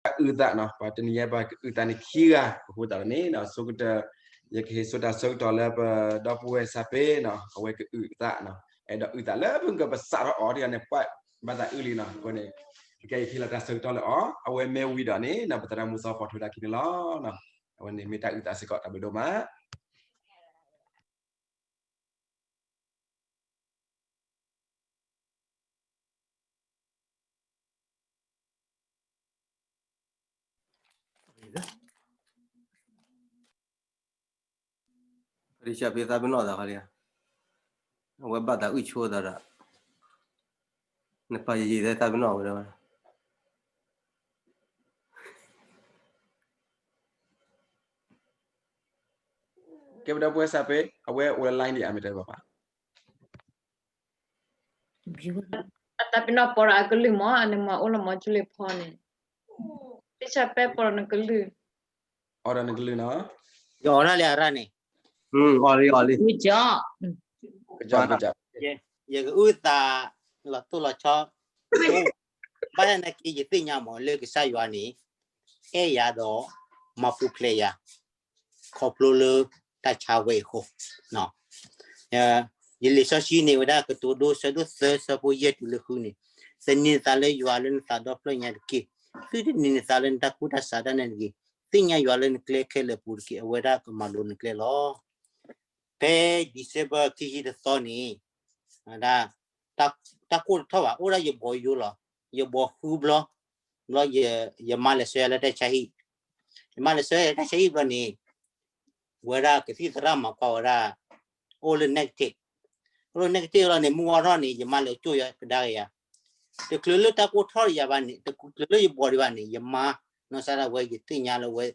အုၣ်သးနီၤ, ပှၤတနံၤညါပှၤကအုၣ်သးန့ၣ်ခံဂၤ, အဃိသတးန့ၣ် ဆိကတၢၢ် ယကဟ့ၣ်ဆိတၢ်ဆၢကတီၢ်လၢပဒီပုၢ်ဝဲၢ်ဆၣ်ပ့ၤနီၤ, အဝဲကအုၣ်သးနီၤ, အဲၣ်ဒိးအုၣ်သးလၢပကပစးထီၣ်အီၤဒ်န့ၣ် ပှၤဘၣ်သးအုၣ်လံနီၤ, အဃိန့ၣ် ကဲယဟ့ၣ်လီၤတၢ်ဆၢကတီၢ်လၢအီၤ, အဝဲမ့ၢ်ဝံၤဒီးန့ၣ် ပသရၣ်မုၣ်စီၤပီၣ်ထူတၢ်ခံန့ၣ်လီၤ. အဝဲန့ၣ်မ့ၢ်တၢ်အုၣ်သးစ့ၢ်ကီး တၢ်ဘျုးဒိၣ်မး. ဖရံးစၢ်ဖဲသးပ့ၤနီၣ်သးခီလံ, အဝဲဘၣ်သးအုၣ်ဆိသးဒီး, နပၢ်ယံာ်ယံာ်သဲသးပ့ၤနီၣ်ဝဲဒၣ်, ကဲပဒီပုၢ်ဝဲၢ်ဆၣ်ပ့ၤ အဝဲအိၣ်လၢ line ဒံးဧါ မ့ၢ်တဲဘၣ်ပၢ် အတၢ်ပ့ၤနီၣ်ပီဒီးအကလုၢ်မး, အန့ၣ်မၤအိၣ်လၢမၤကၠူလ့ၤဖီန့ၣ်, တၢ်ဆၢပဲပီဒီးနကလုၢ်, အီဒီးနကလုၢ်နီၤ, ယအီၣ်ဒၣ်လံအရၣ်န့ၣ်, အီၣ်လံအီၣ်လံ, ယကအုၣ်သးလီၤတိၢ်လီၤဆီ, ဘၣ်ဆၣ်သနာ်က့ ယသ့ၣ်ညါမးလၢကစၢ်ယွၤန့ၣ် အဲၣ်ယၤဒီး မၤပူၤဖျဲးယၤ ခီဖျိလၢတၢ်ဆါဝဲအံၤအဃိ, ယလံာ်စီဆှံန့ၣ်ဝဲဒၣ် ကတိၤဒိ ဆၢဒိၣ်သၢ ဆၢဖိယဲၢ်တုၤလၢဃုန့ၣ်, သန့ၤနသးလၢယွၤလၢနသးဒီဖျၢၣ်ညါတက့ၢ်. သုတန့ၤနသးလၢနတၢ်ကူၣ်တၢ်ဆးဒၣ်နဲန့ၣ်တဂ့ၤ. သ့ၣ်ညါယွၤလၢနကျဲခဲလၢာ်အပူၤတက့ၢ်, အဝဲဒၣ်ကမၤလိၤနကျဲလီၤ. ဖဲ December ခံဆံတသီန့ၣ်, တၢ်ကိၢ်တထီၣ်ဘၣ်, အိၣ်ဒၣ်ယဘီယိလီၤ. ယဘီဃုဘျီ, ဘျီယမါလဲၤဆှၢယၤလၢတၢ်ဆါဟံၣ်, ယမါလဲၤဆှၢယၤလၢတၢ်ဆါဟံၣ်ဘျီန့ၣ်, ဝဲဒၣ်ကသံၣ်သရၣ်မၤကွၢ်ဝဲဒၣ် အိၣ်လၢ negative, အိၣ်လၢ negative လီၤန့ၣ် မုၢ်ဝါထီၣ်န့ၣ် ယမါလဲၤကၠိၣ်ယၤကဒါက့ၤယၤ, တချုးလၢတၢ်ကိၢ်ထီၣ်ယၤဘၣ်န့ၣ်, တချုးလၢယဘီဒံးဘၣ်န့ၣ် ယမါနီၢ်ကစၢ်ဒၣ်ဝဲ ယသ့ၣ်ညါလၢ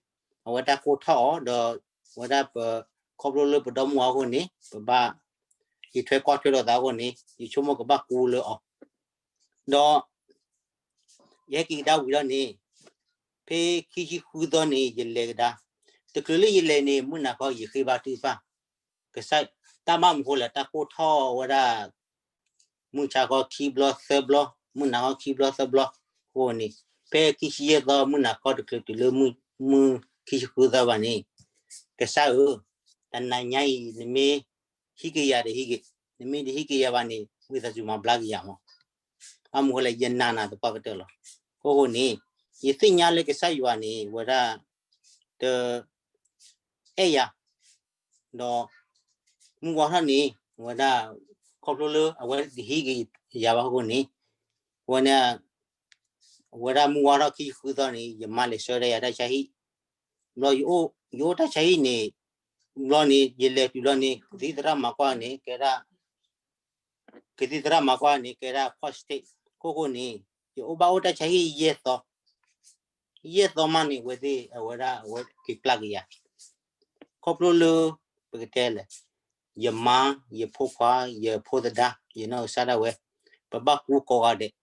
အဝဲတၢ်ကိၢ်ထီၣ်အီၤဒီး ဝဲဒၣ်ပ ခီဖျိလၢပဒီမါအဃိန့ၣ် ပဘၣ် ယထွဲကွၢ်ထွဲလိာ်သးအဃိန့ၣ် ယဆိကမိၣ်ကဘၣ်ကူလၢအီၤ, ဒီး ယဟဲက့ၤကဒါဝံၤလီၤန့ၣ်, ဖဲခံဆံဃုသီန့ၣ် ယလဲၤကဒါ, တချုးလၢယလဲၤန့ၣ် မုၢ်နၤခီယဃ့ဘါထုကဖၣ်, ကစၢ် တၢ်ဘၣ်မနုၤဃိလဲၣ် တၢ်ကိၢ်ထီၣ်ဝဲဒၣ် မုၢ်ဆါခီခံဘျီသၢဘျီ, မုၢ်နၤခီခံဘျီသၢဘျီအဃိန့ၣ်, ဖဲခံဆံယဲၢ်သီ မုၢ်နၤခီတချုးတုၤလၢ မုၢ်ခံဆံဃုသီဘၣ်န့ၣ်, ကစၢ်ဧၢ, တနၤညါအံၤ နမ့ၢ်ဟံးက့ၤယၤဒီးဟံးက့ၤ, နမ့ၢ်တဟံးက့ၤယၤဘၣ်န့ၣ် ဝံသးစူၤမၤဘျါက့ၤယၤမး, ဘၣ်မနုၤဃိလဲၣ် ယနာ်နၤသပှၢ်ကတၢၢ်လီၤ. အဃိန့ၣ် ယသ့ၣ်ညါလၢကစၢ်ယွၤန့ၣ် ဝဲဒၣ် တ အဲၣ်ယၤ, ဒီး မုၢ်ဝါထီၣ်န့ၣ် ဝဲဒၣ် ခီဖျိလၢအဝဲတဟံးက့ၤယၤဘၣ်အဃိန့ၣ်, ဝဲန့ၣ် ဝဲဒၣ်မုၢ်ဝါထီၣ်ခံဆံဃုသီန့ၣ် ယမါလဲၤဆှၢဒၣ်ယၤတၢ်ဆါဟံၣ်, ဘျီ ယအိၣ်တၢ်ဆါဟံၣ်န့ၣ်, ဘျီန့ၣ် ယလဲၤတုၤလီၤန့ၣ် ကသံၣ်သရၣ်မၤကွၢ်န့ၣ် ကဲဒၣ် ကသံၣ်သရၣ်မၤကွၢ်န့ၣ် ကဲဒၣ် positive အဃိန့ၣ်, ယအိၣ်ဘၣ်အိၣ်တၢ်ဆါဟံၣ်ယဲၢ်သီ, ယဲၢ်သီမးန့ၣ် အဝဲသ့ၣ် အဝဲဒၣ် အဝဲက့ၤပျၢ်က့ၤယၤ, ခီဖျိလၢ ပကတဲလဲၣ်, ယမါ, ယဖိခွါ, ယဖိသဒါ, ယနီၢ်ကစၢ်ဒၣ်ဝဲ, ပဘၣ်ကူကိးဂၤဒဲး,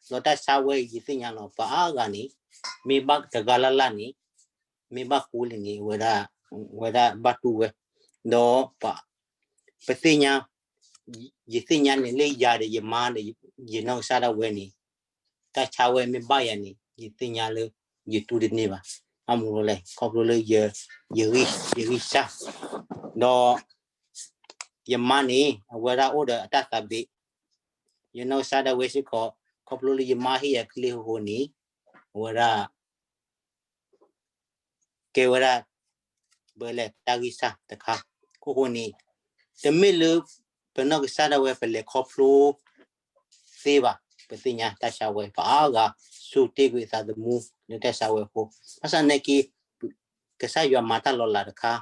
ဒီးတၢ်ဆါဝဲအံၤ ယသ့ၣ်ညါလီၤ ပှၤအါဂၤန့ၣ် မ့ၢ်ဘၣ်တဂၤလၢ်လၢ်န့ၣ်, မ့ၢ်ဘၣ်ကူလံန့ၣ် ဝဲဒၣ်, ဝဲဒၣ်ဘၣ်တူၢ်ဝဲ, ဒီး ပသ့ၣ်ညါ, ယသ့ၣ်ညါန့ၣ်လၢယၤဒီးယမါဒီး ယနီၢ်ကစၢ်ဒၣ်ဝဲန့ၣ်, တၢ်ဆါဝဲမ့ၢ်ဘၣ်ယၤန့ၣ် ယသ့ၣ်ညါလၢ ယတူၢ်တန့ၢ်ဘၣ်, ဘၣ်မနုၤလဲၣ် ခီဖျိလၢ ယဂံၢ်စၢ်, ဒီး ယမါန့ၣ် အဝဲဒၣ်အိၣ်ဒီးအတၢ်သးဘ့ၣ်, ယနီၢ်ကစၢ်ဒၣ်ဝဲစ့ၢ်ကီး ခီဖျိလၢယမါဟ့ၣ်ယၤကလ့ၢ်အဃိန့ၣ်, အဝဲဒၣ် ကဲဝဲဒၣ် ပလဲၤတၢ်ဂံၢ်စၢ်တခါ, အဃိန့ၣ်, တမ့ၢ်လၢ ပနီၢ်ကစၢ်ဒၣ်ဝဲ ပလဲၤခီဖျိသ့ဘၣ်, ပသ့ၣ်ညါတၢ်ဆါဝဲ ပှၤအါဂၤ ဆိတ့ကွံာ်သးသမူလၢတၢ်ဆါဝဲအဃိ, ဘၣ်ဆၣ်သနာ်က့ ကစၢ်ယွၤမၤတၢ်လီၤလးတခါ,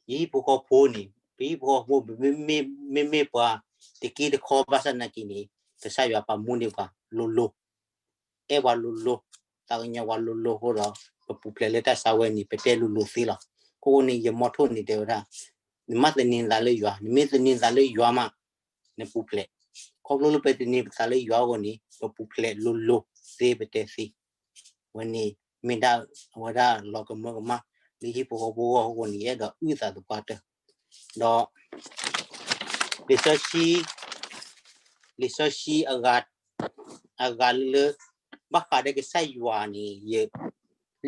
ယဟံၣ်ဖိဃီဖိန့ၣ် ပဟံၣ်ဖိဃီဖိ မ့မ့ၢ်ပှၤတက့ၢ်တခီဘၣ်ဆၣ်သနာ်က့န့ၣ်, ကစၢ်ယွၤပာ်မူန့ၢ်ပှၤလိၤလိၤ, အဲၣ်ပှၤလိၤလိၤ, သးကညီၤပှၤလိၤလိၤအဃိဒီး ပပူၤဖျဲးလၢတၢ်ဆါဝဲန့ၣ် ပတဲလိၤလိၤသ့လီၤ. အဃိန့ၣ် ယမီထိၣ်န့ၣ်တဲဝဲဒၣ်, နမ့ၢ်သန့ၤနသးလၢယွၤ, နမ့ၢ်သန့ၤနသးလၢယွၤမး, နပူၤဖျဲး, ခီဖျိလၢပသန့ၤပသးလၢယွၤအဃိန့ၣ် ပပူၤဖျဲးလိၤလိၤသ့ပတဲသ့ ဝဲန့ၣ် မ့ၢ်ဒၣ်အဝဲဒၣ်လီၤကမၢကမၣ် လၢဟံၣ်ဖိဃီဖိအဂီၢ်အဃိန့ၣ် ယအဲၣ်ဒိးအုၣ်သးသပှၢ်တၢၢ်, ဒီး လံာ်စီဆှံ, လံာ်စီဆှံအဂၤ, အဂၤလၢလၢ ဘၣ်ဃးဒီးကစၢ်ယွၤန့ၣ်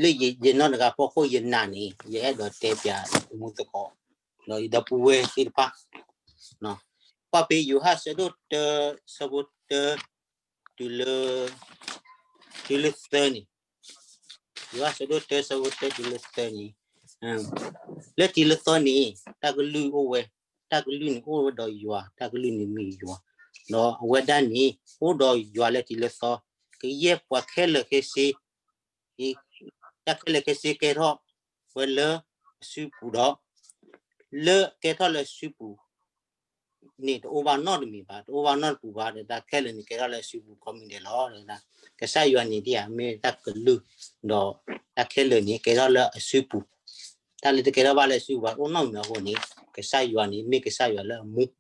လၢယနီၢ်တဂၤဖီခိၣ်ယနာ်န့ၣ် ယအဲၣ်ဒိးတဲပၠးတမူသကိး ဒီးယဒီပုၢ်ဝဲၢ်သ့ၣ်တဖၣ် ကွၢ်ဖဲယိၤဟၣ်ဆၢဒိၣ်တၢ ဆၢဖိတၢ တုၤလၢ တုၤလၢသၢန့ၣ်, ယိၤဟၣ်ဆၢဒိၣ်တၢ ဆၢဖိတၢတုၤလၢသၢန့ၣ်, လၢတုၤလၢသၢန့ၣ် တၢ်ကလုၢ်အိၣ်ဝဲ, တၢ်ကလုၢ်န့ၣ်အိၣ်ဝဲဒီးယွၤ, တၢ်ကလုၢ်န့ၣ်မ့ၢ်ယွၤ, ဒီးအဝဲဒၣ်န့ၣ် အိၣ်ဒီးယွၤလၢတုၤလၢသၢ, ကယဲၢ်ပှၤခဲလၢာ်ခဲဆ့ တၢ်ခဲလၢာ်ခဲဆ့ကဲထီၣ်ဝဲလၢအစုပူၤဒီး လၢကဲထီၣ်လၢအစုပူၤ န့ၣ် တအိၣ်ဘၣ်နီတမံၤဘၣ်, တအိၣ်ဘၣ်နီတပူၤဘၣ်, ဒီးတၢ်ခဲလၢာ်န့ၣ် ကဲထီၣ်လၢအစုပူၤကိးမံၤဒဲးလီၤ. ကစၢ်ယွၤန့ၣ်ဒ်ဧါ မ့ၢ်တၢ်ကလုၢ်, ဒီးတၢ်ခဲလၢာ်န့ၣ် ကဲထီၣ်လၢအစုပူၤ, တၢ်လၢတကဲထီၣ်ဘၣ်လၢအစုပူၤဘၣ် တအိၣ်နီတမံၤအဃိန့ၣ် ကစၢ်ယွၤန့ၣ် မ့ၢ်ကစၢ်ယွၤလၢအမူ ဒီး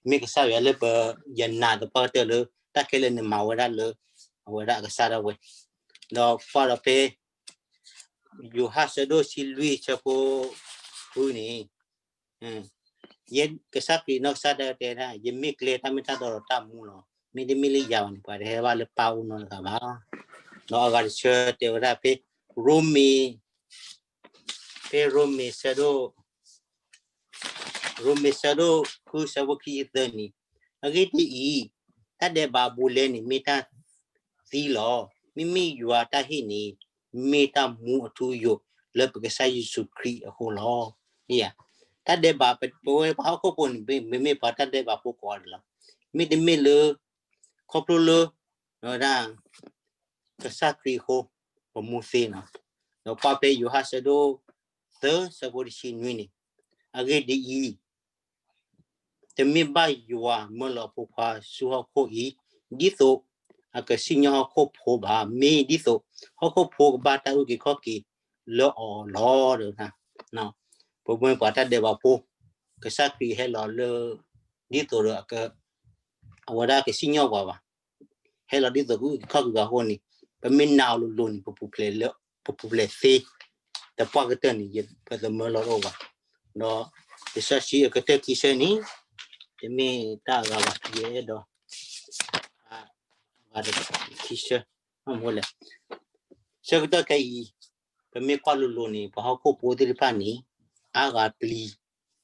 မ့ၢ်ကစၢ်ယွၤလၢပယနာ်သပှၢ်ကတၢၢ်လၢ တၢ်ခဲလၢာ်န့ၣ်မၤဝဲဒၣ်လၢ အဝဲဒၣ်အကစၢ်ဒၣ်ဝဲ, ဒီးကွၢ်ဒီးဖဲ ယိၤဟၣ်ဆၢဒိၣ်ဆံလွံၢ်ဆၢဖိဃုန့ၣ်, ယဲကစၢ်ခရံာ်နီၢ်ကစၢ်ဒၣ်တဲဒၣ် ယမ့ၢ်ကျဲတၢ်မ့ၢ်တၢ်တီဒီးတၢ်မူလီၤ. မ့တမ့ၢ်လၢယၤဘၣ်န့ၣ် ပှၤတဟဲဘၣ်လၢပၢ်အအိၣ်နီတဂၤဘၣ်. ဒီးအဂၤတဆၢတဲဝဲဒၣ်ဖဲ ရိမ့ၤ ဖဲရိမ့ၤဆၢဒိၣ် ရိမ့ၤဆၢဒိၣ်ဃုဆၢဖိခံဆံသၢန့ၣ်, အဂ့ၢ်ဒ်အံၤ, တၢ်ဒဲးဘးအဘူးအလဲန့ၣ် မ့ၢ်တၢ်သံလီၤ. မ့မ့ၢ်ယွၤအတၢ်ဟ့ၣ်န့ၣ် မ့ၢ်တၢ်မူအထူအယိာ်လၢပကစၢ်ယ့ၣ်ၡူးခရံာ်အဃိလီၤ. တၢ်ဒဲးဘး ပဝဲပှၤဟီၣ်ခိၣ်ဖိန့ၣ် မ့မ့ၢ်ပှၤတၢ်ဒဲးဘးဖိကိးဂၤဒဲးလီၤ. မ့တမ့ၢ်လၢ ခီဖျိလၢ ဝဲဒၣ် ကစၢ်ခရံာ်အဃိ ပမူသ့နီၤ. ဒီးကွၢ်ဖဲယိၤဟၣ်ဆၢဒိၣ်သၢဆၢဖိတဆံနွံန့ၣ်, အဂ့ၢ်ဒ်အံၤ, တမ့ၢ်ဘၣ်ယွၤမၢလီၤအဖိခွါဆူဟီၣ်ခိၣ်အံၤ, ဒ်သိးအကစံၣ်ညီၣ်ဟီၣ်ခိၣ်ဖိဘၣ်, မ့ၢ်ဒ်သိးဟီၣ်ခိၣ်ဖိကဘၣ်တၢ်အုၣ်က့ၤခီၣ်က့ၤလၢအီၤလီၤ. ပမ့ၢ်ပှၤတၢ်ဒဲးဘးဖိ, ကစၢ်ခရံာ်ဟဲလီၤလၢ ဒ်သိးဒီး အဝဲဒၣ်ကစံၣ်ညီၣ်ပှၤဘၣ် ဟဲလီၤဒ်သိးကအုၣ်က့ၤခီၣ်က့ၤပှၤအဃိန့ၣ်, ပမ့ၢ်နာ်အီၤလိၤလိၤန့ၣ် ပပူၤဖျဲးသ့, သပှၢ်ကတၢၢ်န့ၣ် ပသမၢလီၤတအိၣ်ဘၣ်. ဒီးလံာ်စီဆှံအကတၢၢ်ခံဆၢန့ၣ်, တမ့ၢ်တၢ်အဂၤဘၣ် ယအဲၣ်ဒိး အဂၤတခံဆၢ, လဲၣ်, ဆၢကတီၢ်ခဲအံၤ, ပမ့ၢ်ကွၢ်လိၤလိၤန့ၣ် ပှၤဟီၣ်ခိၣ်ဖိသ့ၣ်တဖၣ်န့ၣ် အါဂၤပျံၤ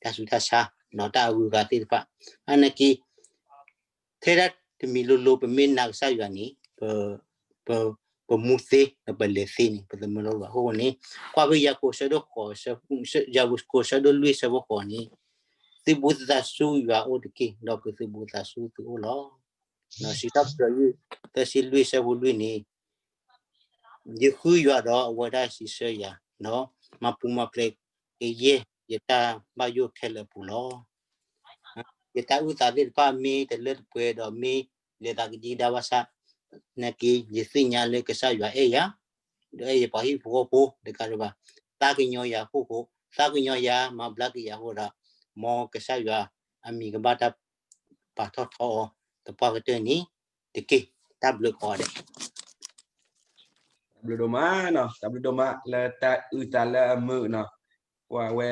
တၢ်ဆူးတၢ်ဆါ ဒီးတၢ်အဂုၤအဂၤသ့ၣ်တဖၣ်, အနာ်က့ ထဲဒၣ်တမံၤလိၤလိၤ ပမ့ၢ်နာ်ကစၢ်ယွၤန့ၣ် ပမူသ့ဒီးပလဲၤသ့န့ၣ် ပသမၢလီၤဘၣ်အဃိန့ၣ်, ကွၢ်ဖဲယၤကိာ်ဆၢဒိၣ်ဃိး, ယၤကိာ်ဆၢဒိၣ်လွံၢ်ဆၢဖိဃိးန့ၣ်, သုဘူးသုသးဆူယွၤအအိၣ်တက့ၢ်, ဒီးကသုးဘူးသးဆူသုအိၣ်လီၤ. စံးထီၣ်ပတြၢၤ သၢဆံလွံၢ်ဆၢဖိလွံၢ်န့ၣ်, ယဃုယွၤဒီးအဝဲဒၣ်စံးဆၢယၤ, ဒီးမၤပူၤမၤဖျဲးကယဲၢ်ယတၢ်ဘၣ်ယိၣ်ခဲလၢာ်အပူၤလီၤ. ယတၢ်အုၣ်သးသ့ၣ်တဖၣ်မ့ၢ်တလၢတပှဲၤဒီးမ့ၢ်လဲၤသးကဒံကဒါဘၣ်ဆၣ်, နာ်က့ ယသ့ၣ်ညါလၢကစၢ်ယွၤအဲၣ်ယၤ, ဒီးအဲၣ်ယပှၤဟံၣ်ဖိဃီဖိတဂၤဒီးဘၣ်, သးကညီၤယၤအဃိ, သးကညီၤယၤ မၤဘျါက့ၤယၤအဃိဒီး, မ်ကစၢ်ယွၤအမံၤကဘၣ်တၢ်ပာ်ထီၣ်ထီအီၤ သပှၢ်ကတၢၢ်န့ၣ်တက့ၢ်. တၢ်ဘျုးကိးဂၤဒဲး. တၢ်ဘျုးဒိၣ်မး, တၢ်ဘျုးဒိၣ်မးလၢတၢ်အုၣ်သးလၢအမုာ်နီၤ, ပဝဲ